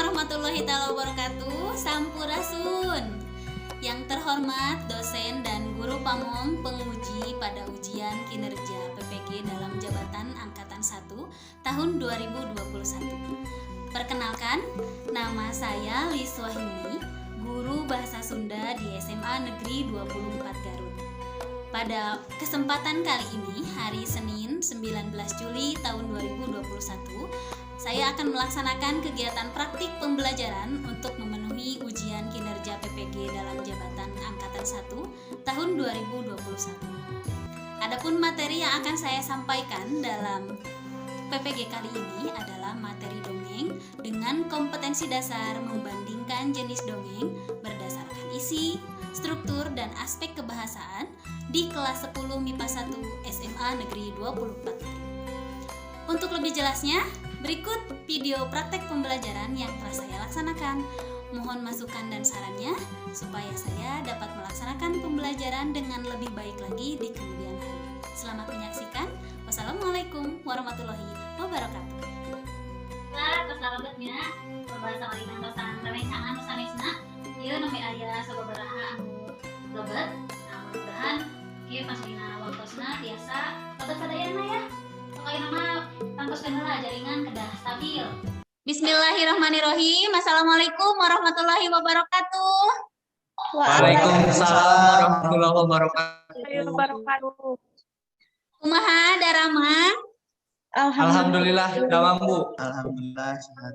Warahmatullahi taala wabarakatuh. Sampurasun. Yang terhormat dosen dan guru pamong penguji pada ujian kinerja PPG dalam jabatan angkatan 1 tahun 2021. Perkenalkan, nama saya Liswahini, guru bahasa Sunda di SMA Negeri 24 Garut. Pada kesempatan kali ini, hari Senin 19 Juli tahun 2021, saya akan melaksanakan kegiatan praktik pembelajaran untuk memenuhi ujian kinerja PPG dalam jabatan angkatan 1 tahun 2021. Adapun materi yang akan saya sampaikan dalam PPG kali ini adalah materi dongeng dengan kompetensi dasar membandingkan jenis dongeng berdasarkan isi, struktur, dan aspek kebahasaan di kelas 10 MIPA 1 SMA Negeri 24 Garut. Untuk lebih jelasnya, berikut video praktek pembelajaran yang telah saya laksanakan. Mohon masukan dan sarannya supaya saya dapat melaksanakan pembelajaran dengan lebih baik lagi di kemudian hari. Selamat menyaksikan. Wassalamualaikum warahmatullahi wabarakatuh. Lah, tos lalebetnya berbahasa wali tosan rerencangan nu sanesna. Ieu nembe aya sababaraha anu lebet. Nah, mudah-mudahan ieu pas dina waktosna tiasa lebet sadayana ya. Pokoknya mah tangtoskeun heula jaringan kedah stabil. Bismillahirrahmanirrahim. Assalamualaikum warahmatullahi wabarakatuh. Waalaikumsalam warahmatullahi wabarakatuh. Wabarakatuh. Kumaha daramang? Alhamdulillah, damang, Bu. Alhamdulillah sehat.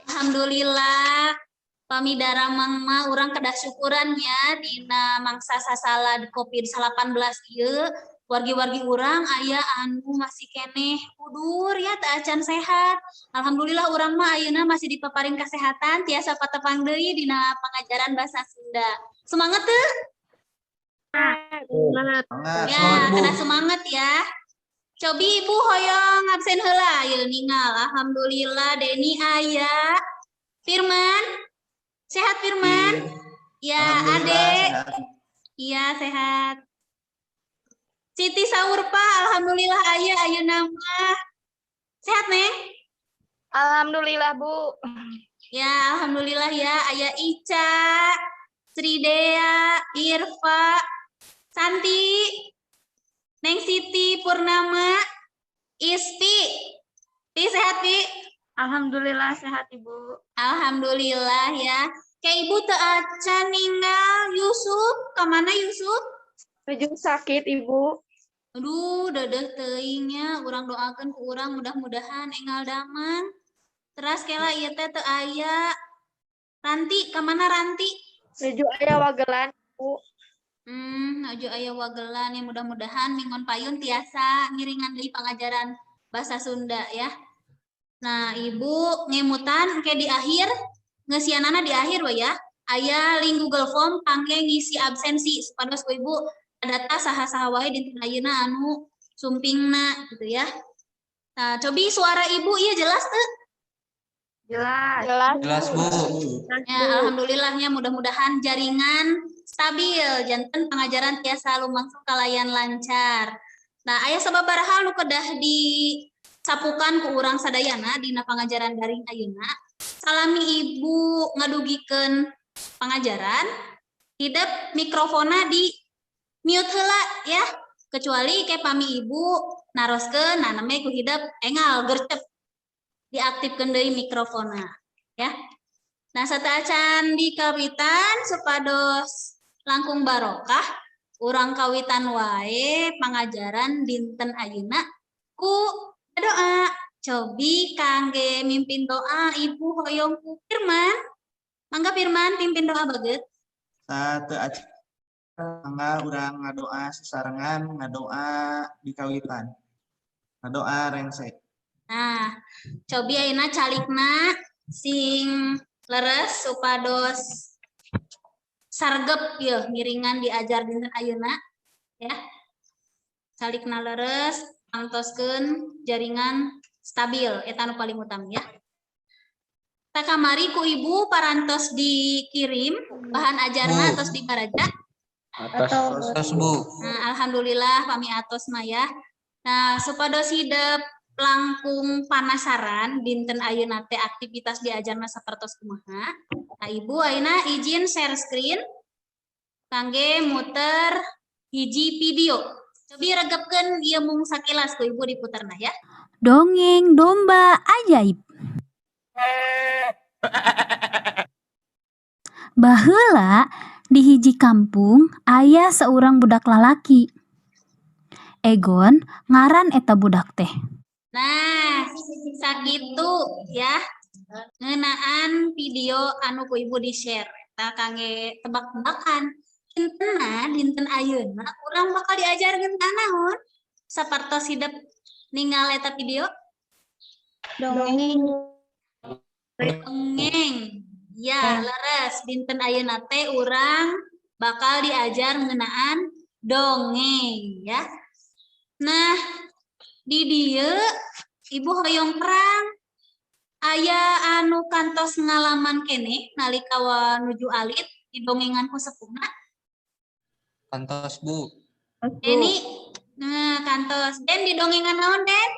Alhamdulillah. Pami daramang mah urang kedah syukuran ya dina mangsa sasalad Covid-19 ieu, wargi-wargi urang aya anu masih keneh udur ya, teu acan sehat. Alhamdulillah urang mah ayeuna masih dipaparin kesehatan, tiasa patepang deui dina pangajaran bahasa Sunda. Semangat tuh? Semangat. Semangat. Ya, Semangat, Bu. Kedah semangat ya. Cobi Ibu hoyong absen heula, ieu ningal. Alhamdulillah Deni aya. Firman? Sehat, Firman? Ya, Alhamdulillah Ade. Sehat. Iya, sehat. Siti Saurpa, alhamdulillah aya ayeuna mah. Sehat, Neng? Alhamdulillah, Bu. Ya, alhamdulillah ya. Aya Ica, Sri Dea, Irfa, Santi, Neng Siti Purnama, Ispi. Pi, sehat, Pi? Alhamdulillah sehat, Ibu. Alhamdulillah ya. Kayak Ibu teu acan ninggal Yusuf, kemana Yusuf? Nuju sakit, Ibu. Aduh, deudeuh teuing nya, urang doakeun ku urang mudah-mudahan enggal damang. Teras kela ieu teh teu aya. Ranti, kemana Ranti? Nuju aya wagelan, Bu. Nuju aya wagelan ya, mudah-mudahan minggon payun tiasa ngiringan deui pangajaran bahasa Sunda ya. Nah, Ibu ngemutan ke di akhir, ngeusianana di akhir we ya. Aya link Google Form kangge ngisi absensi supados ku Ibu data saha-saha wae dinten ayeuna anu sumpingna gitu ya. Nah, cobi suara Ibu iya jelas tuh? Jelas. Jelas. Jelas, Bu. Ya, alhamdulillahnya mudah-mudahan jaringan stabil, janten pengajaran tiasa lumangsung kalayan lancar. Nah, aya sababaraha nu kedah disapukan ku urang sadayana dina pangajaran daring ayeuna. Salami Ibu ngadugikeun pangajaran, hidep mikrofonna di mute heula ya, kecuali ke pami Ibu naroskeun, nah nembe ku hidep engal gercep diaktifkeun deui mikrofonna ya. Nah, sateuacan dikawitan, supados langkung barokah, urang kawitan wae pangajaran dinten ayeuna ku doa. Cobi kangge mimpin doa Ibu hoyong ku Firman. Mangga, Firman, pimpin doa baget. Sateuacan, mangga urang ngadoa sasarengan, ngadoa di kawitan. Ngadoa rengse. Nah, cobi ayeuna calikna sing leres supados sargep yeuh ngiringan diajar dinten ayeuna ya. Calikna leres, antoskeun jaringan stabil, eta nu paling utama ya. Tah, kamari ku Ibu parantos dikirim bahan ajarna Bu. Atos dibaraja? Atos, Bu. Nah, alhamdulillah pami atos mah ya. Nah, supados hidep Langkung panasaran dinten ayeuna teh aktivitas diajarna sapertos kumaha. Nah, Ibu ayeuna izin share screen kangge muter hiji video. Cobi regepkeun ieu mung sakilas ku Ibu diputerna ya. Dongeng Domba Ajaib. Baheula di hiji kampung aya saurang budak lalaki. Egon ngaran eta budak teh. Nah, sakitu ya ngeunaan video anu ku Ibu di-share eta kangge tebak-tebakan. Dintenna dinten ayeuna urang bakal diajar ngeunaan naon? Sapertos hidep ningal eta video? Dongeng. Dongeng. Ya, leres. Dinten ayeuna teh urang bakal diajar ngeunaan dongeng ya. Nah, di dieu Ibu hoyong terang, aya anu kantos ngalaman keneh nalika nuju alit didongengan ku sepuhna? Kantos, Bu. Deni, nah, kantos. Den, didongengan naon, Den?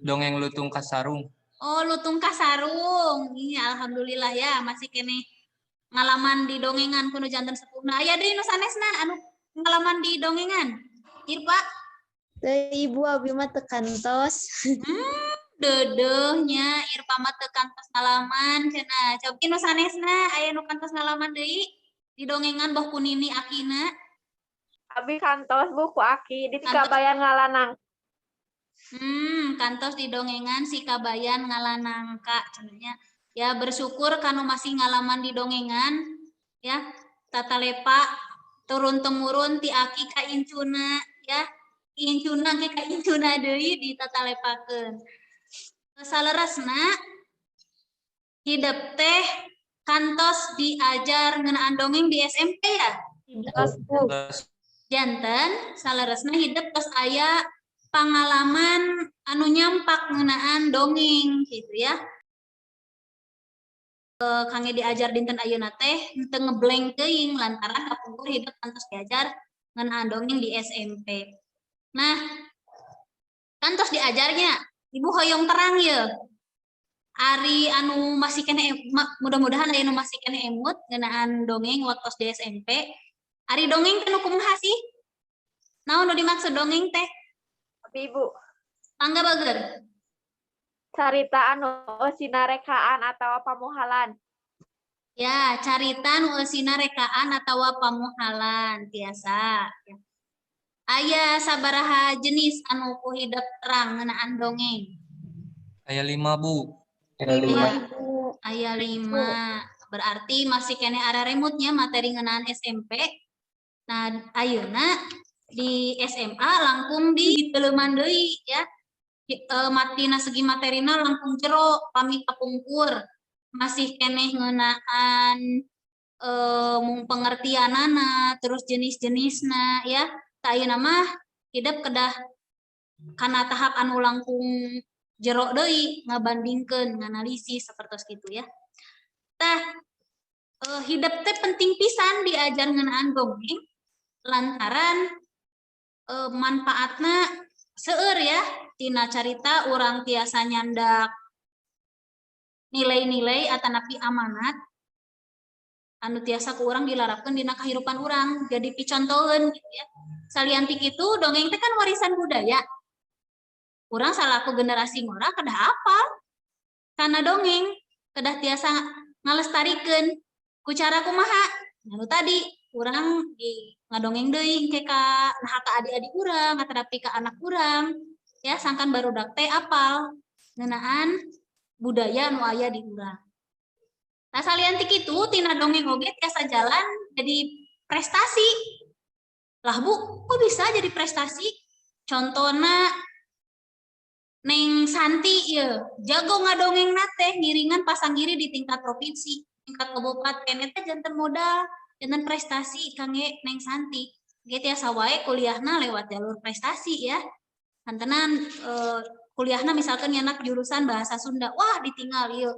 Dongeng Lutung Kasarung. Oh, Lutung Kasarung. Iya, alhamdulillah ya, masih keneh ngalaman di dongengan ku nu janten sepuhna. Aya deui nu sanesna anu ngalaman di dongengan? Irpa? Teu, Ibu, abi mah teu kantos. Deudeuhnya Irpa mah teu kantos ngalaman cenah. Cobi nu sanesna, aya nu kantos ngalaman deui di dongengan boh ku nini akina? Abi kantos, Bu, ku aki di Kantos. Kabayan ngala nangka. Kantos di dongengan si kabayan ngala nangka cenah nya. Ya, bersyukur kanu masih ngalaman di dongengan ya. Tata lepa turun temurun ti aki ka incuna ya. Incuna ke ka incuna deui ditatalepakeun. Saleresna hidep teh kantos diajar ngeunaan dongeng di SMP ya? Tos, Bu. Terus. Janten saleresna hidep tos aya pangalaman anu nyampak ngeunaan dongeng gitu ya. Kangge diajar dinten ayeuna teh teu ngeblank teuing lantaran kapungkur hidep kantos diajar ngeunaan dongeng di SMP. Nah, kantos diajarnya, Ibu hoyong terang ye. Ari anu masih keneh, mudah-mudahan aya nu masih keneh emut ngeunaan dongeng waktu di SMP. Ari dongeng teh nu kumaha sih? Naon nu dimaksud dongeng teh? Abi, Ibu. Mangga, Bager. Carita anu eusina rekaan atau pamuhalan. Ya, carita nu eusina rekaan atawa pamuhalan tiasa. Ya. Aya sabaraha jenis anu ku hidep terang ngeunaan dongeng? Aya 5, Bu. Lima. Aya 5. Berarti masih keneh araremut nya materi ngeunaan SMP. Nah, ayeuna di SMA langkung diteleuman deui ya. Matina segi materina langkung jero pami kapungkur masih keneh ngeunaan mung pengertianana terus jenis-jenisna ya. Tah, ayeuna mah hidep kedah kana tahap anu langkung jero deui, ngabandingkeun, nganalisis sapertos kitu ya. Tah, hidep teh penting pisan diajar ngeunaan dongeng lantaran manfaatna seueur ya. Tina carita urang tiasa nyandak nilai-nilai atanapi amanat anu tiasa ku urang dilarapkeun dina kahirupan urang, jadi picontoheun gitu ya. Salian ti kitu, dongeng teh kan warisan budaya. Urang salaku generasi ngora kedah apal kana dongeng, kedah tiasa ngalestarikeun. Ku cara kumaha? Anu tadi urang di ngadongeng deui engke ka nah ka adik-adik urang atanapi ka anak urang ya, sangkan barudak teh apal ngeunaan budaya nu aya di urang. Nah, salian ti kitu, tina dongeng oge tiasa jalan jadi prestasi. Lah, Bu, kok bisa jadi prestasi? Contohna Neng Santi ya, jago ngadongeng teh ngiringan pasanggiri di tingkat provinsi, tingkat kabupaten, eta janten modal, janten prestasi kangge Neng Santi. Ge tiasa wae kuliahna lewat jalur prestasi ya. Kantenan kuliahna misalkan nyanak jurusan bahasa Sunda, wah, ditinggal ieu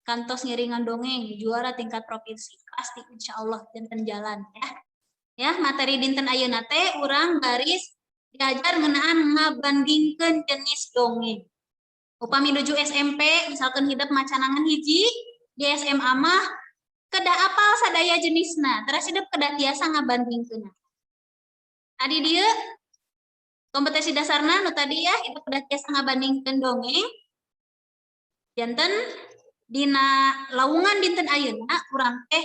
kantos ngiringan dongeng juara tingkat provinsi, pasti insya Allah janten jalan ya. Ya, materi dinten ayeuna teh urang baris Diajar ngeunaan ngabandingkeun jenis dongeng. Upami nuju SMP, misalkan hidep macana ngan hiji, di SMA mah kedah apal sadaya jenisna, terus hidep kedah tiasa ngabandingkeun. Tadi dia kompetensi dasarna nu tadi ya, itu kedah tiasa ngabandingkeun dongeng. Janten dina lawungan dinten ayeuna urang teh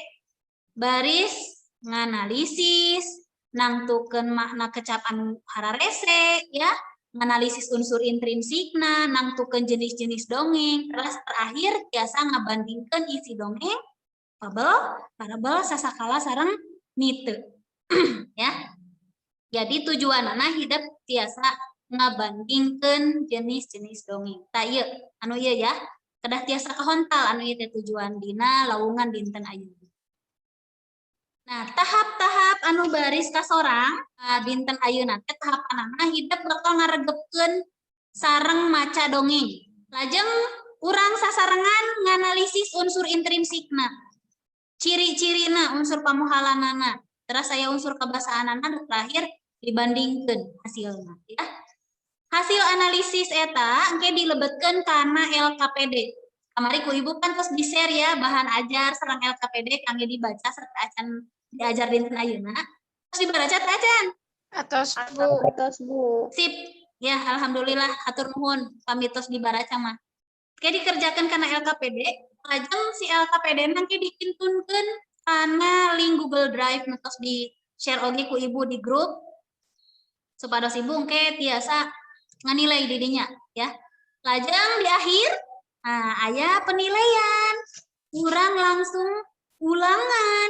baris nganalisis, nangtukeun makna kecap anu hararese ya, nganalisis unsur intrinsikna, nangtukeun jenis-jenis dongeng, terus terakhir tiasa ngabandingkeun isi dongeng, fabel, parabel, sasakala sareng mite. Ya. Jadi tujuanana hidep tiasa ngabandingkeun jenis-jenis dongeng. Tah ieu, anu ieu ya, kedah tiasa kahontal anu ieu teh tujuan dina lawungan dinten ayeuna. Nah, tahap-tahap anu baris kasorang dinten ayeuna teh tahapanana hidep bakal ngaregepkeun sareng maca dongeng. Lajeng urang sasarengan nganalisis unsur intrinsikna. Ciri-cirina, unsur pamuhalanana. Terus aya unsur kebasaanana, nu terakhir dibandingkeun hasilna ya. Hasil analisis eta engke dilebetkeun kana LKPD. Kamari ku ibu kan terus di-share ya bahan ajar sareng LKPD kangge dibaca serta acan diajar dinten ayeuna. Terus dibaca teh acan? Atos, Bu. Atos, Bu. Sip. Ya, alhamdulillah, hatur nuhun pami tos dibaraca mah. Oke, dikerjakan kana LKPD, lajeng si LKPD nanti dikintunkeun kana link Google Drive nu tos di share oge ku ibu di grup supados ibu engke tiasa nganilai didinya ya. Lajeng di akhir, nah, aya penilaian. Kurang langsung ulangan.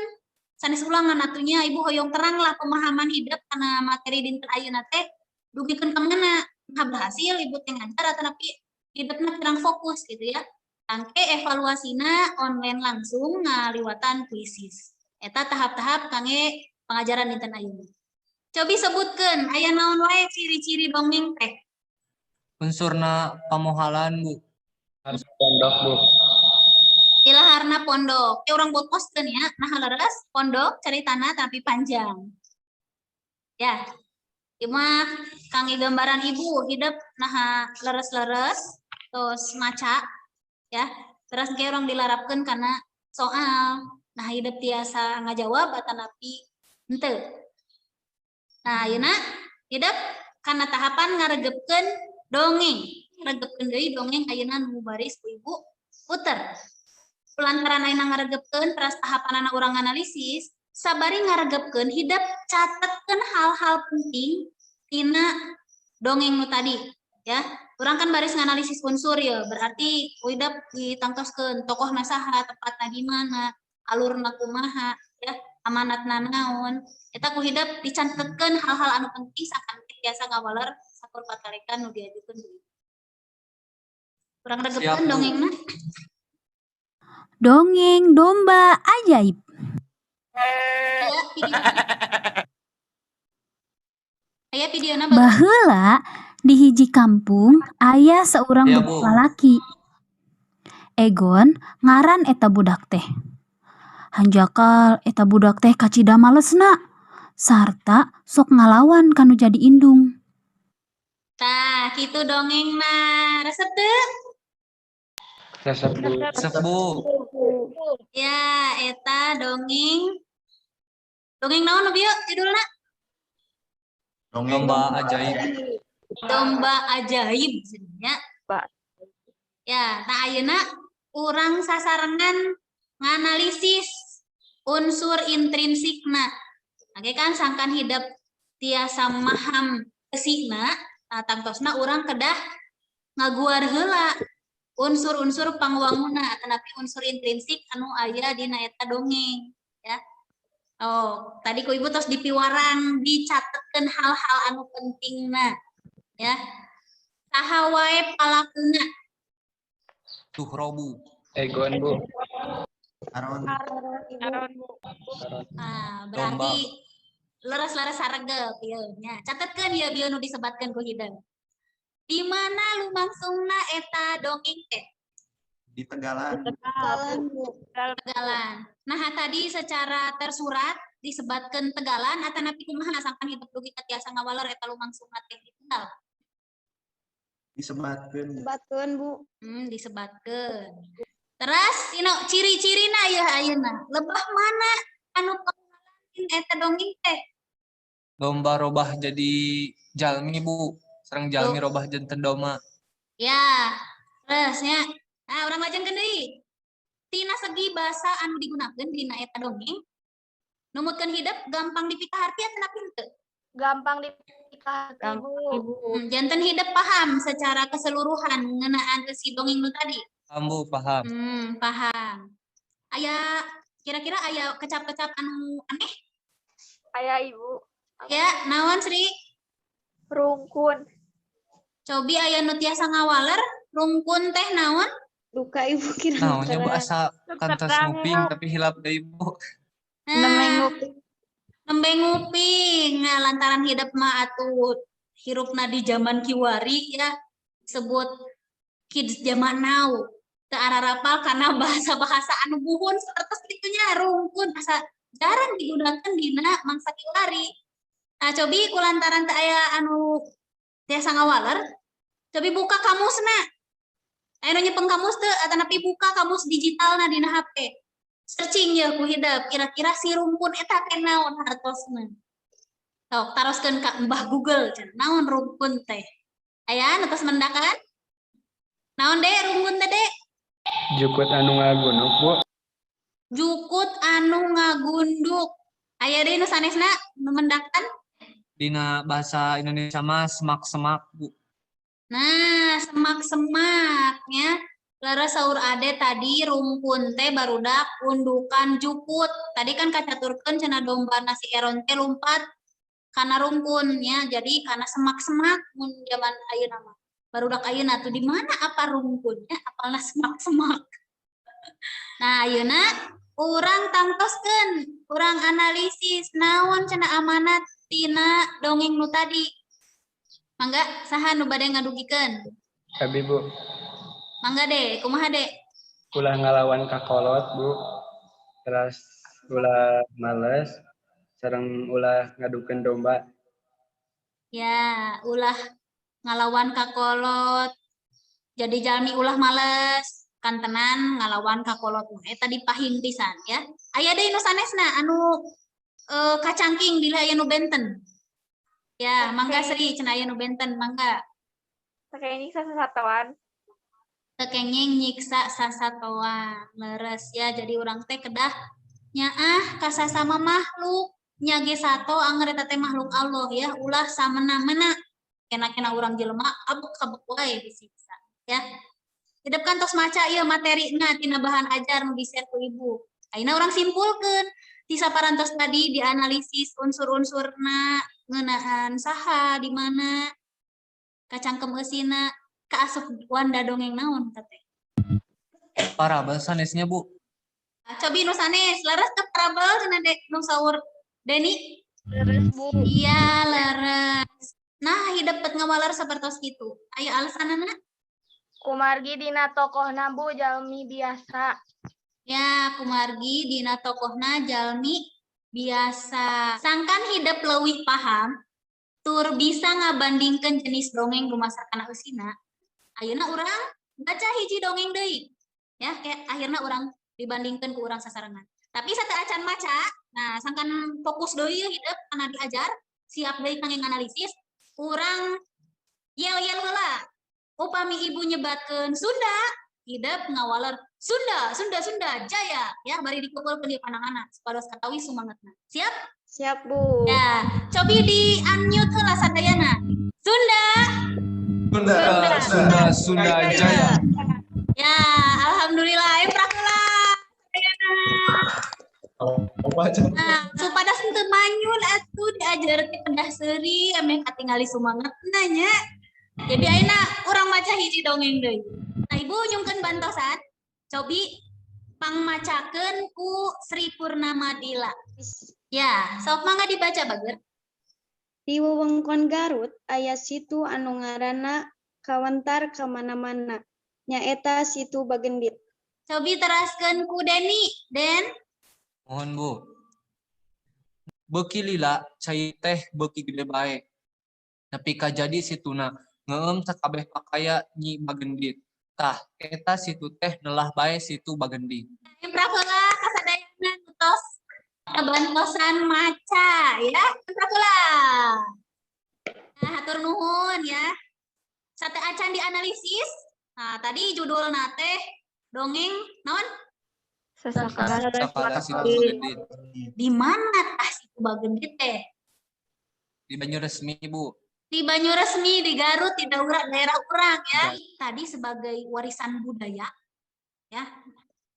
Sanes ulangan atuh nya, ibu hoyong terang lah pemahaman hidep kana materi dinten ayeuna teh dugikeun ka mana. Nah, berhasil ibu teh ngajar atau tapi hidupna kurang fokus gitu ya. Engke evaluasina online langsung ngaliwatan Quizizz. Eta tahap-tahap kangge pengajaran dinten ayeuna. Cobi sebutkeun aya naon wae ciri-ciri dongeng teh? Unsurna pamohalan, Bu. Pondok, Bu. Ilaharna pondok. Ya, urang botoskeun ya. Nah, leres pondok ceritana tapi panjang. Ya. Ieu mah kangge gambaran ibu hidep nah leres-leres terus maca ya. Terus engke urang dilarapkeun kana soal. Nah, hidep tiasa ngajawab atanapi henteu. Nah, ayeuna hidep kana tahapan ngaregepkeun dongeng. Ngaregepkeun deui dongeng ayeuna nu baris ku ibu puter. Lantaran ayeuna ngaregepkeun teras tahapanana urang analisis, sabari ngaregepkeun hidep catetkeun hal-hal penting tina dongeng nu tadi ya. Urang kan baris nganalisis unsur ya, berarti hidep ditangtoskeun tokohna saha, tempatna di mana, alurna kumaha ya, amanatna naon. Eta ku hidep dicatetkeun hal-hal anu penting sangkan tiasa ngawaler sakur patalekan nu diajukeun ku ibu. Urang Siap, regepkeun Bu. Dongengna. Dongeng Domba Ajaib. Aya video. Aya videona bagus. Baheula di hiji kampung aya seorang Iya, budak Bu. Lalaki. Egon ngaran eta budak teh. Hanjakal eta budak teh kacida malesna sarta sok ngalawan kanu jadi indung. Tah, kitu dongengna. Resep teu? Resep, Bu. Resep, Bu. Ya, eta dongeng. Dongeng naon nu bieu judulna? Dongeng. Domba ajaib. Domba Ajaib sebenarnya. Pak. Ya, nah ayeuna urang sasarengan nganalisis unsur intrinsikna. Oke kan sangkan hidep tiasa maham eusina, nah tangtosna urang kedah ngaguar heula unsur-unsur pangwanguna atanapi unsur intrinsik anu aya dina eta dongeng ya. Oh, tadi ku ibu tos dipiwarang dicatetkeun hal-hal anu pentingna ya. Saha wae palakuna? Suhro, Bu. Egon, Bu. Aron. Aron, Bu. Nah, berarti leres-leres saregep ieu nya. Catetkeun ieu bieu nu disebatkeun ku hideung. Di mana lumangsungna eta dongeng teh? Di Tegalan. Tegalan, Bu. Tegalan. Nah, tadi secara tersurat Disebatkeun tegalan atanapi kumaha sangkan hidep dugi ka tiasa ngawaler eta lumangsungna teh di tegal? Disebatkeun. Sebatkeun, Bu. Disebatkeun. Terus ino ciri-cirina ya ayeuna. Lebah mana anu pamohalan eta dongeng teh? Domba robah jadi jalmi, Bu. Sareng jalmi robah janten domba. Ya, terus nya. Nah, urang lajengkeun deui. Tina segi bahasa anu digunakeun dina eta dongeng, numutkeun hidep gampang dipikaharti atanapi henteu? Gampang dipikaharti, Bu. Janten hidep paham secara keseluruhan ngeunaan si dongeng nu tadi. Paham, Bu, paham. Paham. Aya kira-kira aya kecap-kecap anu aneh? Aya, Ibu. Ya, naon, Sri? Rungkun. Cobi aya nu tiasa ngawaler, rungkun teh naon? Duka, Ibu, kira. Naonnya, Bu, asa kantos nguping tapi hilap deui, Bu. Nah, nembe nguping. Nah, lantaran hidep mah atuh hirupna di zaman kiwari ya, disebut kids zaman now. Teu ararapal karena bahasa-bahasa anu buhun sapertos kitu nya, rungkun asa jarang digunakan dina mangsa kiwari. Nah, cobi kulantaran teu aya anu tiasa ngawaler, cobi buka kamusna. Aya nu nyepeng kamus teu atanapi buka kamus digitalna dina HP. Searching ya ku hidep, kira-kira si rungkun eta teh naon hartosna. Sok taroskeun ka Mbah Google cenah, naon rungkun teh. Aya nu tos mendakan? Naon, Dek, rungkun teh, Dek? Jukut anu ngagunduk, Bu. Jukut anu ngagunduk. Aya deui nu sanesna nu mendakan? Dina bahasa Indonesia mah semak-semak, Bu. Nah, semak-semak ya. Leres saur Ade tadi, rungkun teh barudak undukan jukut. Tadi kan kacaturkeun cenah domba si Eron teh lumpat kana rungkun ya. Jadi kana semak-semak mun zaman ayeuna mah. Barudak ayeuna tuh di mana apa rungkunnya, apalna semak-semak. Nah, ayeuna urang tangtoskeun, urang analisis naon cenah amanat tina dongeng nu tadi. Mangga, saha nu bade ngadugikeun? Abi, Bu. Mangga, De, kumaha, De? Ulah ngalawan kakolot, Bu. Terus ulah males, sareng ulah ngadukeun domba. Ya, ulah ngalawan kakolot. Jadi jalmi ulah males, kantenan ngalawan kakolot mah eta dipahing pisan ya. Aya deui nu sanesna anu kacangking bila aya nu benten. Ya, mangga. Oke. Sri, cenah aya nu benten, mangga. Teu kenging nyiksa sasatoan. Teu kenging nyiksa sasatoan. Leres ya, jadi urang teh kedah nyaah ka sasama makhluk nya ge sato anger eta teh makhluk Allah ya, ulah samena-mena kena-kena urang jelema abek-abek wae disiksa ya. Hidep kan tos maca ieu materina tina bahan ajar nu di-share ku Ibu. Ayeuna urang simpulkeun ti saparantos tadi dianalisis unsur-unsurna ngeunaan saha di mana kacangkem eusina kaasup wanda dongeng naon teh? Parabel sanesnya, Bu. Cobi nu sanes, leres teu parabel cenah, Dek, nu saur Deni? Leres, Bu. Iya, leres. Nah, hidep bet ngawaler sapertos kitu. Aya alasanana? Kumargi dina tokohna, Bu, jalmi biasa. Ya, kumargi dina tokohna jalmi biasa. Sangkan hidep leuwih paham, tur bisa ngabandingkeun jenis dongeng dumasar kana eusina. Ayeuna urang baca hiji dongeng deui. Ya, kayak akhirna urang dibandingkeun ku urang sasarengan. Tapi sateuacan maca, nah sangkan fokus deui hidep kana diajar, siap deui kangge nganalisis, urang yel-yel heula. Upami Ibu nyebatkeun Sunda, hidep ngawaler Sunda, Sunda, Sunda, jaya. Ya, bari dikumpulkeun di pananganna supados katawi sumangetna. Siap? Siap, Bu. Ya, cobi di unmute heula sadayana. Sunda. Sunda. Sunda, Sunda Jaya. Ya, alhamdulillah. Prak heula. Sadayana. Nah, supados henteu manyun atuh diajar teh kedah seuri ameh katingali sumangetna nya. Jadi ayeuna urang maca hiji dongeng deui. Nah, Ibu nyungkeun bantosan. Cobi pangmacakeun ku Sri Purnama Dila. Ya, sok mangga dibaca, Bager. Di wewengkon Garut aya situ anu ngaranna kawentar ka mana-mana, nyaeta Situ Bagendit. Cobi teraskeun ku Deni, Den. Mohon, Bu. Beuki lila cai teh beuki gede bae. Nepi ka jadi situna ngeueum sakabeh pakaya Nyi Bagendit. Tah, eta situ teh nelah bae Situ Bagendit. Emprak heula kasadayana nu tos kabantosan maca ya. Emprak heula. Nah, hatur nuhun ya. Sateuacan dianalisis. Nah, tadi judulna teh dongeng naon? Sasakala. Sakala Situ Bagendit. Di mana tah Situ Bagendit teh? Di Banyuresmi, Bu. Di Banyuresmi, di Garut, di daerah daerah urang ya. Tadi sebagai warisan budaya ya.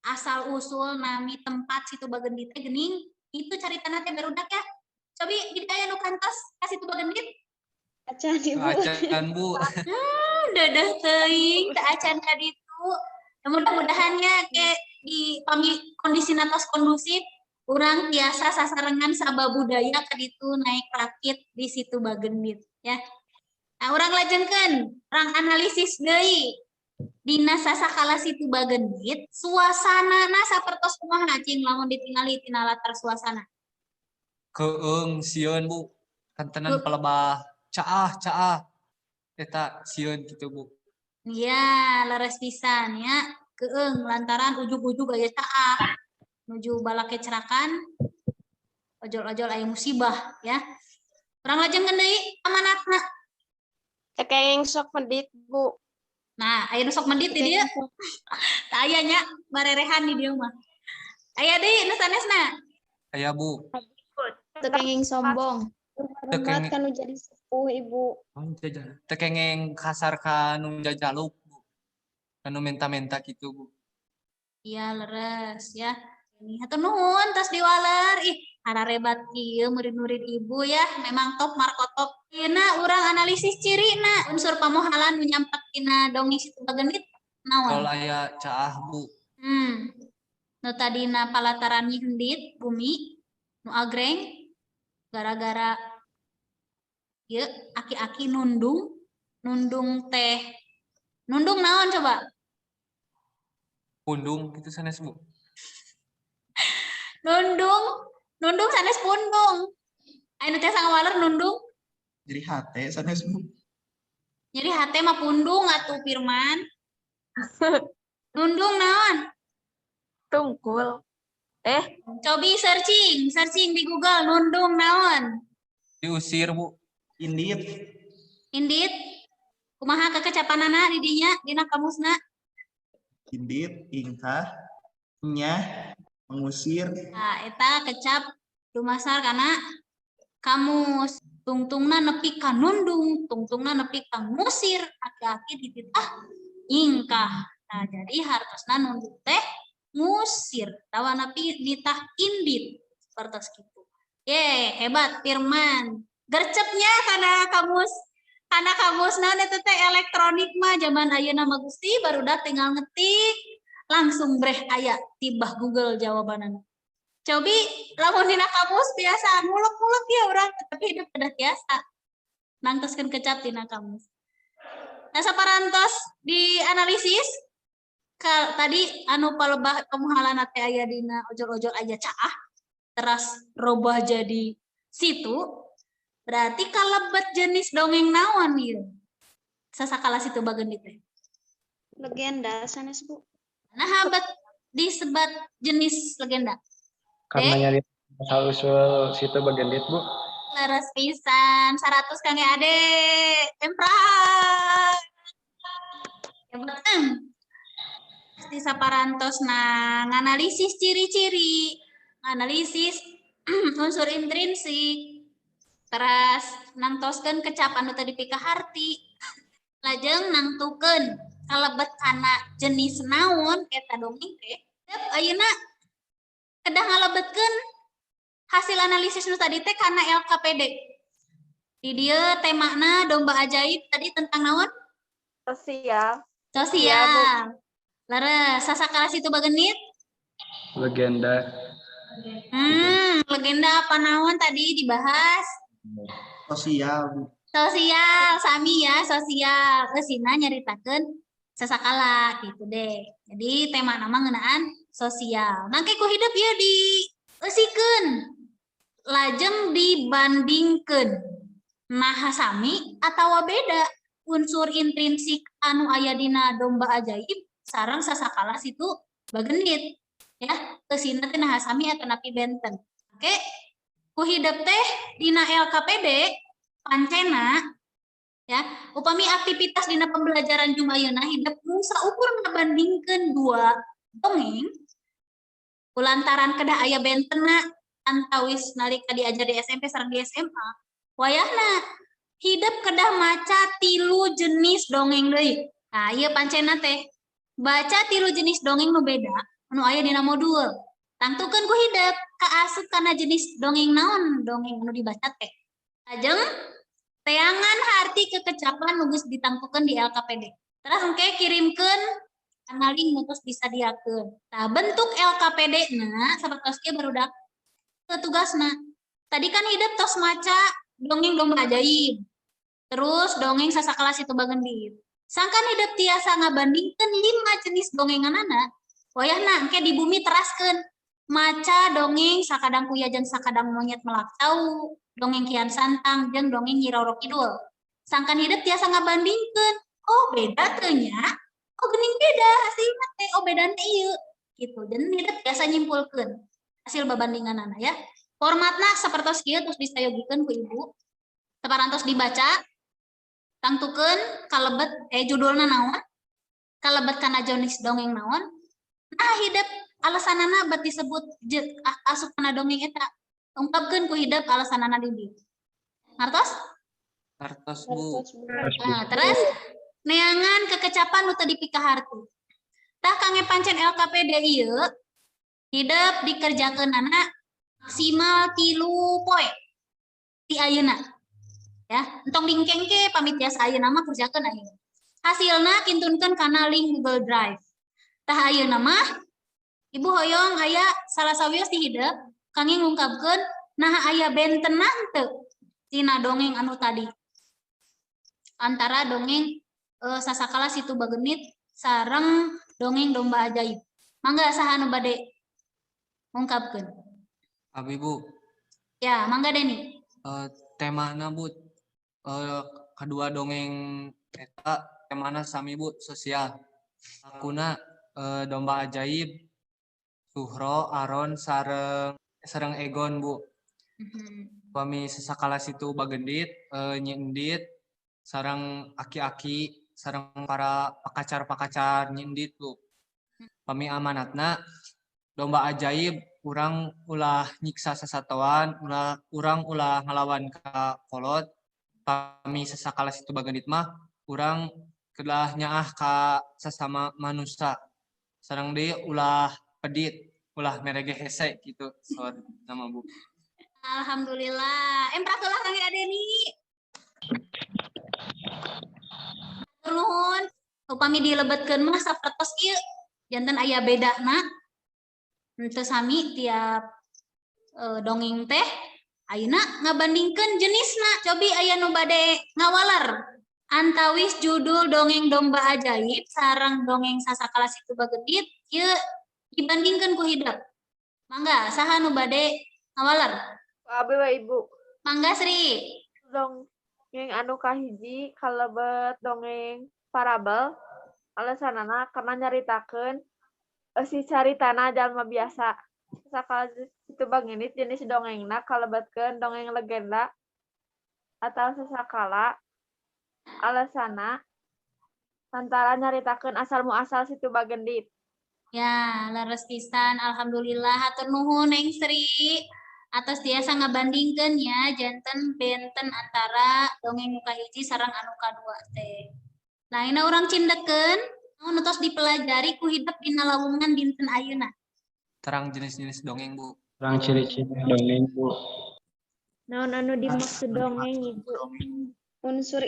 Asal usul nami tempat Situ Bagendit teh geuning itu caritana teh barudak ya. Cobi di aya nu kantos ka Situ Bagendit? Acan, Ibu. Acan, Bu. Dadah teuing teu acan ka ditu. Ya, mudah-mudahan ya ke di pami kondisi tos kondusif urang tiasa sasarengan sababudaya ka ditu naik rakit di Situ Bagendit ya. Nah, urang lajengkeun, urang analisis deui. Dina sasakala Situ Bagendit, suasanana sapertos kumaha cing lamun ditingali tina latar suasana? Keueung sieun, Bu. Kantenan palebah caah caah. Eta sieun kitu, Bu. Iya, leres pisan ya. Keueung lantaran ujug-ujug aya caah. Nuju balakecrakan ojol-ojol aya musibah ya. Urang lajengkeun deui amanatna. Teu kenging sok medit, Bu. Nah, aya nu sok medit di dieu. Teu aya nya barerehan di dieu mah. Aya deui nu sanesna. Aya, Bu. Teu kenging sombong. Teu Hormat kenging ka nu jadi sepuh, Ibu. Teu kenging kasar ka nu jajaluk, Bu. Ka nu menta-menta kitu, Bu. Iya, leres ya. Ini hatur nuhun tos diwaler. Ih, hararebat ieu murid-murid Ibu ya, memang top markotop. Ayeuna urang analisis cirina unsur pamohalan nu nyampak tina dongeng Situ Bagendit naon? Kalau aya caah, Bu. Nu tadina palataran hendit bumi nu agreng gara-gara ieu aki-aki nundung, nundung teh. Nundung naon coba? Pundung kitu sanes, Bu. Nundung, nundung sanes pundung. Aya nu tiasa ngawaler nundung? Jadi hate sanes, Bu. Jadi hate mah pundung atuh, Firman. Nundung naon? Tungkul. Eh, Cobi searching, searching di Google nundung naon? Diusir, Bu. Indit. Indit. Kumaha kekecapanana di dinya dina kamusna? Indit, ingkah, nyah, mengusir. Nah, eta kecap dumasar kana kamus. Tungtungna nepi ka nundung, tungtungna nepi ka ngusir, aki-aki dititah ingkah. Nah, jadi hartosna nundung teh ngusir, tawa nepi nitah indit, seperti gitu. Ye, hebat Firman. Gercepnya karena kamus naon eta teh elektronik mah zaman ayeuna mah Gusti barudak tinggal ngetik langsung breh aya tibah Google jawabanana. Cobi lamun dina kamus biasa ngulek-ngulek ya urang, tapi hidup kedah tiasa nangtoskeun kecap dina kamus. Nah, saparantos dianalisis ka, tadi anu palebah pamohalanna teh aya dina ojol-ojol aya caah teras robah jadi situ, berarti kalebet jenis dongeng naon ieu sasakala Situ Bagendit teh? Legenda sanes, Bu. Nah, bet disebat jenis legenda. Karena Eh? nyari asal usul Situ Bagendit, Bu. Leres pisan, 100 kangge Ade. Emprak. Hebat. Di saparantos nah nganalisis ciri-ciri, analisis unsur intrinsik, teras nangtoskeun kecap anu tadi pikaharti, lajeng nangtukeun kalebet kana jenis naon eta dongeng teh. Dep, ayeuna kedah ngalebetkeun hasil analisis nu tadi teh kana LKPD. Di dieu temana domba ajaib tadi tentang naon? Sosial. Sosial. Iya, Bu. Leres, sasakala Situ Bagendit? Legenda. Legenda apa naon tadi dibahas? Sosial, Bu. Sosial, sami ya, sosial. Eusina nyaritakeun sasakala gitu deh. Jadi tema nama ngeunaan sosial. Nangke ku hidup ya di eusikeun. Lajeng dibandingkeun. Nah, sami atawa beda unsur intrinsik anu aya dina Domba Ajaib sareng Sasakala Situ Bagendit, ya. Eusina teh naha sami atanapi benten. Oke, ku hidep teh dina LKPD pancena ya, upami aktivitas dina pembelajaran jum ayeuna hidep mung saukur ngabandingkeun dua dongeng, kulantaran kedah aya bentenna antawis nalika diajar di SMP sareng di SMA, wayahna hidep kedah maca tilu jenis dongeng deui. Nah, ieu pancena teh baca tilu jenis dongeng nu beda anu aya dina modul. Tangtukeun ku hidep kaasup kana jenis dongeng naon dongeng anu dibaca teh. Lajeng teangan harti kekecapan nu geus ditangtukeun di LKPD. Terus engke kirimkeun kana link nu tos disadiakeun. Nah, bentuk LKPD na sapertos kieu, barudak, tugasna. Tadi kan hidep tos maca dongeng Domba Ajaib. Terus dongeng Sasakala Situ Bagendit. Sangkan hidep tiasa ngabandingkeun lima jenis dongenganana, wayahna engke di bumi teraskeun maca dongeng Sakadang Kuya jeung Sakadang Monyet Melak Cau, dongeng Kian Santang jeung dongeng Nyi Roro Kidul. Sangkan hidep tiasa ngabandingkeun, oh beda teu nya? Oh, geuning beda hasilna teh, oh bedana ieu gitu. Dan hidep tiasa nyimpulkeun hasil babandinganana ya. Formatna sapertos kieu, terus disayogikeun ku Ibu. Saparantos dibaca, tangtukeun kalebet judulna naon, kalebet kana jenis dongeng naon. Nah, hidep alasanana bet disebut asup kana dongeng eta. Ungkapkeun ku hidep alasanana di dieu. Ngartos? Ngartos, Bu. Nah, terus neangan kekecapan nu teu dipikaharti. Tah, kangge pancen LKPD ieu hidep dikerjakeunana maksimal 3 poe ti ayeuna. Ya, entong dingkengke, pamit tiasa ayeuna mah kerjakeun ayeuna. Hasilna kintunkeun kana link Google Drive. Tah, ayeuna mah Ibu hoyong aya salah sawios ti hidep kangge ngungkapkeun nah aya bentenna teu tina dongeng anu tadi antara dongeng Sasakala Situ Bagendit sareng dongeng Domba Ajaib. Mangga, saha anu bade ngungkapkeun? Abi, Bu. Ya, mangga, Deni. Temana, Bu, kedua dongeng eta temana sami, Bu, sosial. Lakuna Domba Ajaib Suhro, Aron sareng sareng Egon, Bu. Pami Sasakala Situ Bagendit, Nyi Endit sareng aki-aki sareng para pakacar-pakacar Nyi Endit, Bu. Pami amanatna Domba Ajaib, urang ulah nyiksa sasatoan, ulah urang ulah ngalawan ka kolot. Pami Sasakala Situ Bagendit mah urang kedah nyaah ka sasama manusia. Sareng deui ulah pedit, ulah merege hese gitu saurna, Bu. Alhamdulillah. Emprak lah kangge Deni. Hatur nuhun. Upami dilebetkeun mah sapertos ieu. Janten aya bedana. Henteu sami tiap dongeng teh. Ayeuna ngabandingkeun jenisna. Cobi aya nu bade ngawaler. Antawis judul dongeng Domba Ajaib sareng dongeng Sasakala Situ Bagendit ieu dibandingkeun ku hidep. Mangga, saha nu bade ngawaler? Abi we, Ibu. Mangga, Sri. Dongeng anu kahiji kalebet dongeng parabel, alasanana karena nyaritakeun eusi caritana jalma biasa. Sasakala Situ Bagendit jenis dongengna kalebetkeun dongeng legenda atau sasakala, alasanna lantaran nyaritakeun asal muasal Situ Bagendit. Ya, leres pisan. Alhamdulillah. Hatur nuhun, Neng Sri. Atos tiasa ngabandingkeun ya, janten benten antara dongeng nu kahiji sareng anu kadua teh. Nah, ini urang cindekkeun nu tos dipelajari ku hidep dina lawungan dinten ayeuna. Terang jenis-jenis dongeng, Bu. Terang ciri-ciri dongeng, Bu. Naon anu dimaksud dongeng, Ibu? Unsur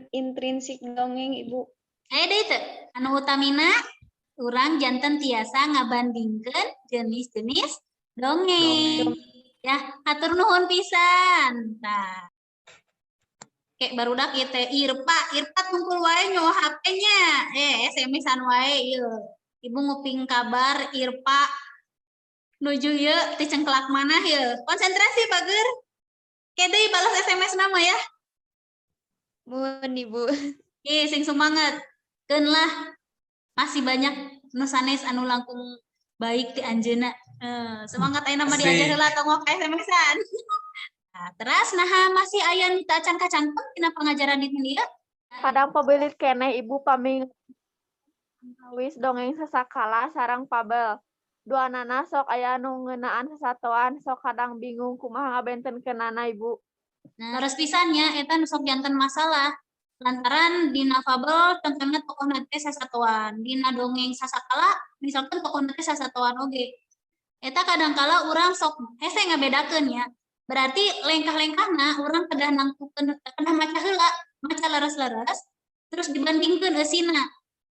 intrinsik dongeng, Ibu. Aya deui teu? Anu utamina urang janten tiasa ngabandingkeun jenis-jenis dongeng. Ya, hatur nuhun pisan. Nah. Kayak barudak ieu teh Irpa, Irpa tungkul wae nyawa HP-nya. SMS-an wae ieu. Ibu nguping kabar Irpa. Nuju ieu ti cengklak mana ya? Konsentrasi, bager. Ke deui balas SMS nama ya. Muhun, Ibu. Ih, sing semangat. Keun lah. Masih banyak nu sanes anu langkung baik ti anjeunna. Eh, semangat, ayeuna mah diajar Asik. Heula, tong waka SMS-an. Nah, teras naha masih aya nu teu acan kacangkem dina pangajaran dinten ieu? Kadang pabeulit keneh, Ibu, pami wis dongeng sasakala sareng fabel. Duanana sok aya nu ngeunaan sasatoan, sok kadang bingung kumaha ngabentenkeunana, Ibu. Nah, leres pisan nya eta nu sok janten masalah. Lantaran dina fabel contohna tokohna teh sasatoan, dina dongeng sasakala misalkan tokohna teh sasatoan oge. Eta kadangkala urang sok hese ngabedakeun ya. Berarti lengkah-lengkahna urang kedah nangtukeun, kedah maca heula, maca leres-leres terus dibandingkeun eusina.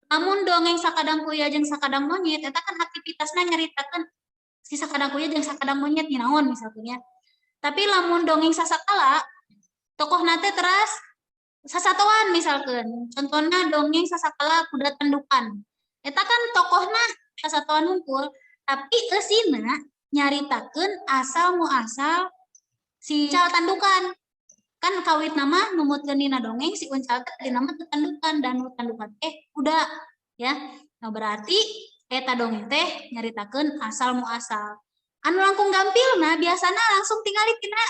Lamun dongeng Sakadang Kuya jeung Sakadang Monyet, eta kan aktivitasna nyaritakeun si Sakadang Kuya jeung Sakadang Monyet naon misalkan ya. Tapi lamun dongeng sasakala tokohna teh teras sasatoan misalkan. Contohnya dongeng sasakala Kuda Tandukan. Eta kan tokohna sasatoan hungkul, tapi eusina nyaritakeun asal muasal si Uncal Tandukan. Kan kawit nama numutkeun dina dongeng si Uncal teh dina mah tandukan dan nu tandukan teh kuda ya. Nah, berarti eta dongeng teh nyaritakeun asal muasal. Anu langkung gampilna biasana langsung tingali tina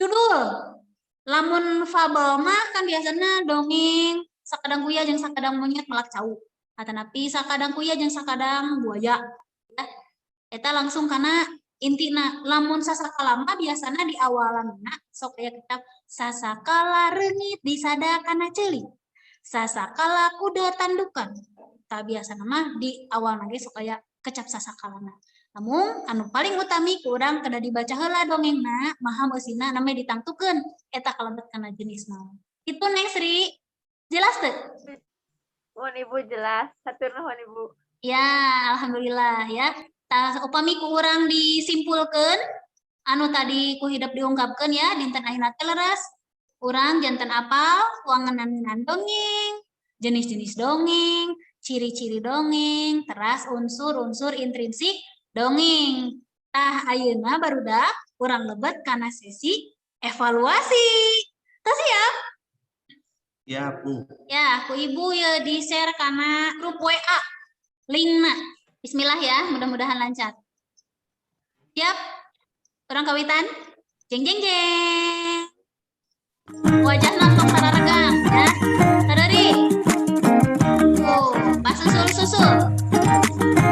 judul. Lamun fabel mah kan biasana dongeng Sakadang Kuya jeung Sakadang Monyet melak cau. Atanapi Sakadang Kuya jeung Sakadang Buaya. Ya. Eta langsung karena intina. Lamun sasakala mah biasana di awalanna sok aya kitab sasakala reungit disada kana ceuli. Sasakala kuda tandukan. Tah, biasana mah di awal ge sok aya kecap sasakalana. Namun anu paling utami ku urang kedah dibaca heula dongengna, maham eusina, namanya ditangtukeun eta kalebet kana jenis naon. Itu, Neng Sri. Jelas teu? Muhun, Ibu, jelas. Hatur nuhun, Ibu. Ya, alhamdulillah ya. Tah, upami ku urang disimpulkeun anu tadi ku hidep diungkapkeun ya dinten ayeuna teh, leres urang janten apal wangenan dongeng, jenis-jenis dongeng, ciri-ciri dongeng, teras unsur-unsur intrinsik dongeng. Tah, ayeuna barudak urang lebet kana sesi evaluasi. Tah, siap? Ya, Bu. Ya, ku Ibu ya di-share kana grup WA linkna. Bismillah ya, mudah-mudahan lancar. Siap? Urang kawitan? Jeng jeng jeng. Wajahna tong sararegang ya. Sadari. Tuh, pas susul-susul.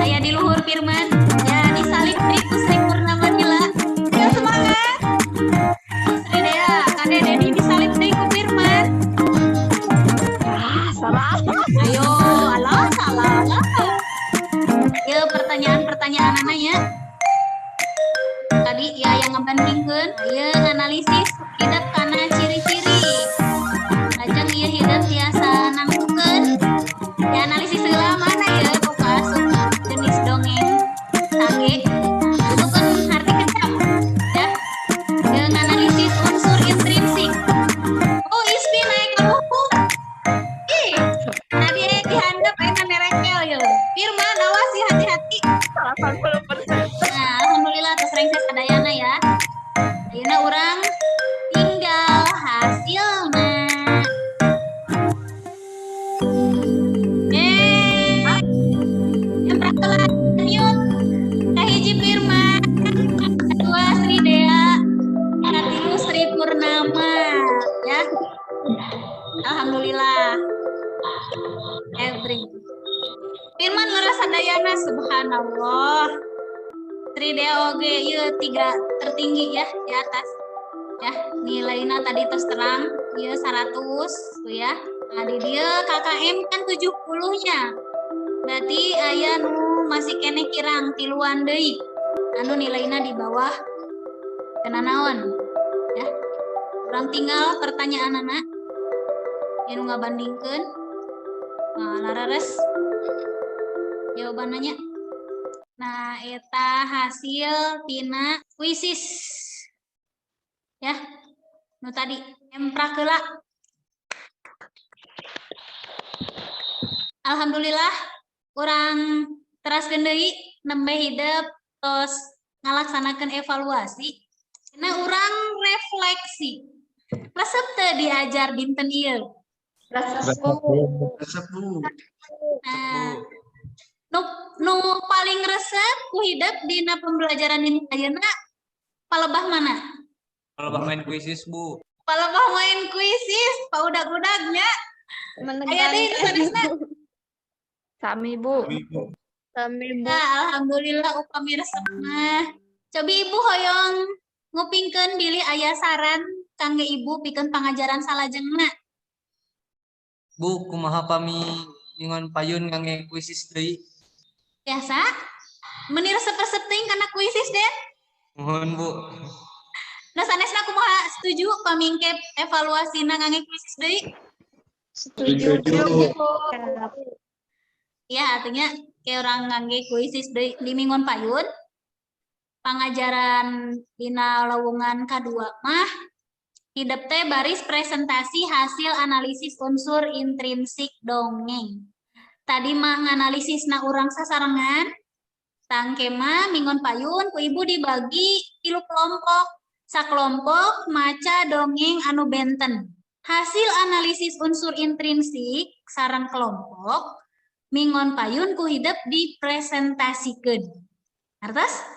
Aya di luhur Firman. Ya, disalip deui ku Sri Purnama Nila. Ya, semangat. Sri Dea, Kade Dedi disalip deui ku Firman. Ah, salah. Ayo, alah, salah, alah. Ya, pertanyaan-pertanyaan ya. Tadi ya yang ngebandingkeun, ya analisis hidep kana ciri-ciri. Lajeng ieu hidep tiasa nangtukeun. Ya, analisis heula mana ya buka asup jenis dongeng sage. Tentukeun arti kecap ya. Jeung analisis unsur intrinsik. Oh, Ismi naik ke luhur. Ih, tadi dihandap ayeuna nerekel ya. Firman, awas ya, hati-hati. 80%. Nah, alhamdulillah tos rengse sadayana ya. Ayeuna urang tinggal hasilna. Eh, yang lanjut. Kahiji Firman, kedua Sri Dea, katilu Sri Purnama, ya. Alhamdulillah. Every. Firman leres sadayana, subhanallah. Sri Dea oge ieu tiga tertinggi ya di atas. Ya, nilainya tadi terus terang ieu 100 tuh ya. Nah, di dieu KKM kan 70 nya. Berarti aya nu masih keneh kirang tiluan deui. Anu nilainya di bawah kena naon ya. Urang tinggal pertanyaan anak yang ngabandingkeun. Nah, larares jawabannya. Nah, eta hasil tina kuisis ya. Nu tadi emprak heula. Alhamdulillah, urang teraskeun deui nembe hidep tos. Ngalaksanakeun evaluasi. Nah, urang refleksi. Resep teu diajar dinten ieu? Resep, Bu. Resep, Bu. Nah, nu, nu paling resep ku hidep dina pembelajaran dinten ayeuna palebah mana? Kalau main Quizizz, Bu. Palebah main Quizizz, paudag-udagnya. Aya deui nu sanesna? Sami, Bu. Sami, Bu. Sami, Bu. Nah, alhamdulillah upami resep mah. Cobi Ibu hoyong ngupingkeun bilih aya saran kangge Ibu pikeun pangajaran salajengna. Bu, kumaha pami ningon payun ngangge Quizizz deui? Biasa? Meni resep-resep teuing kana Quizizz deh. Mohon, Bu. Nah, sanesna kumaha, setuju pamingke evaluasina ngangge Quizizz deui? Setuju. Setuju. Ya, artinya kayak urang ngangge Quizizz deui di mingon payun. Pangajaran dina lowongan kadua mah hidep teh baris presentasi hasil analisis unsur intrinsik dongeng. Tadi mah nganalisisna urang sasarengan, tah engke mah mingon payun ku Ibu dibagi tilu kelompok. Sakelompok maca dongeng anu benten. Hasil analisis unsur intrinsik sareng kelompok mingon payun ku hidep dipresentasikeun. Artos?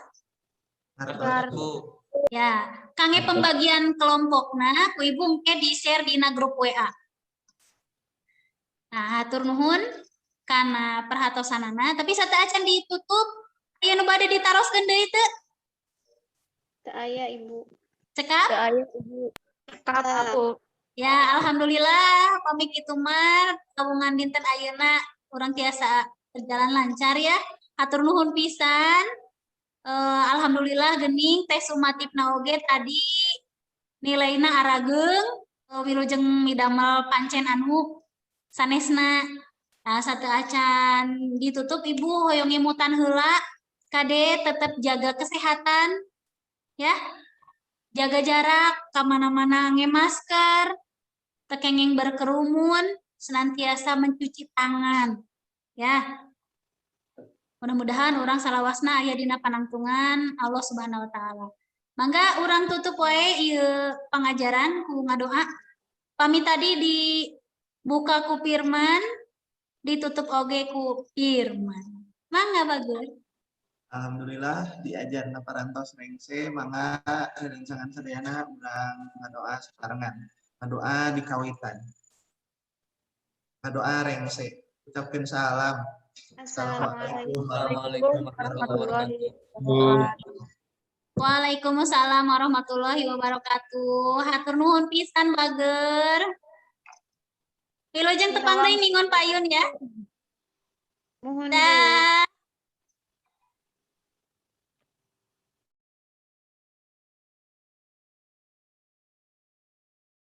Ngartos. Bu. Ya, kangge pembagian kelompokna ku Ibu engke di-share dina grup WA. Nah, hatur nuhun kana perhatosanana, tapi sateuacan ditutup, aya nu bade ditaroskeun deui teu? Teu aya, Ibu. Cekap? Teu aya, Ibu. Cekap, Bu. Ya, alhamdulillah pami kitu mah lowongan dinten ayeuna urang tiasa berjalan lancar ya. Hatur nuhun pisan. Alhamdulillah gening tes sumatifna oge tadi nilaina arageung, wilujeng midamel pancen anu sanesna. Nah, sateuacan ditutup Ibu hoyong ngemutan heula, kade tetep jaga kesehatan ya. Jaga jarak, kamana-mana ngangge masker, teu kenging berkerumun, senantiasa mencuci tangan. Ya. Mudah-mudahan urang salawasna aya dina panangtungan Allah Subhanahu wa taala. Mangga urang tutup wae ieu pangajaran ku ngadoa. Pami tadi dibuka ku firman, ditutup oge ku firman. Mangga, bagus. Alhamdulillah diajarna parantos rengse, mangga rencangan sadayana urang ngadoa sabarengan. Ngadoa dikawitan. Ngadoa rengse. Ucapkeun salam. Assalamualaikum. Assalamualaikum warahmatullahi wabarakatuh. Waalaikumsalam warahmatullahi wabarakatuh. Hatur nuhun pisan, Bager. Wilujeng tepang deui mingon payun ya. Mohon, Bu. Dah.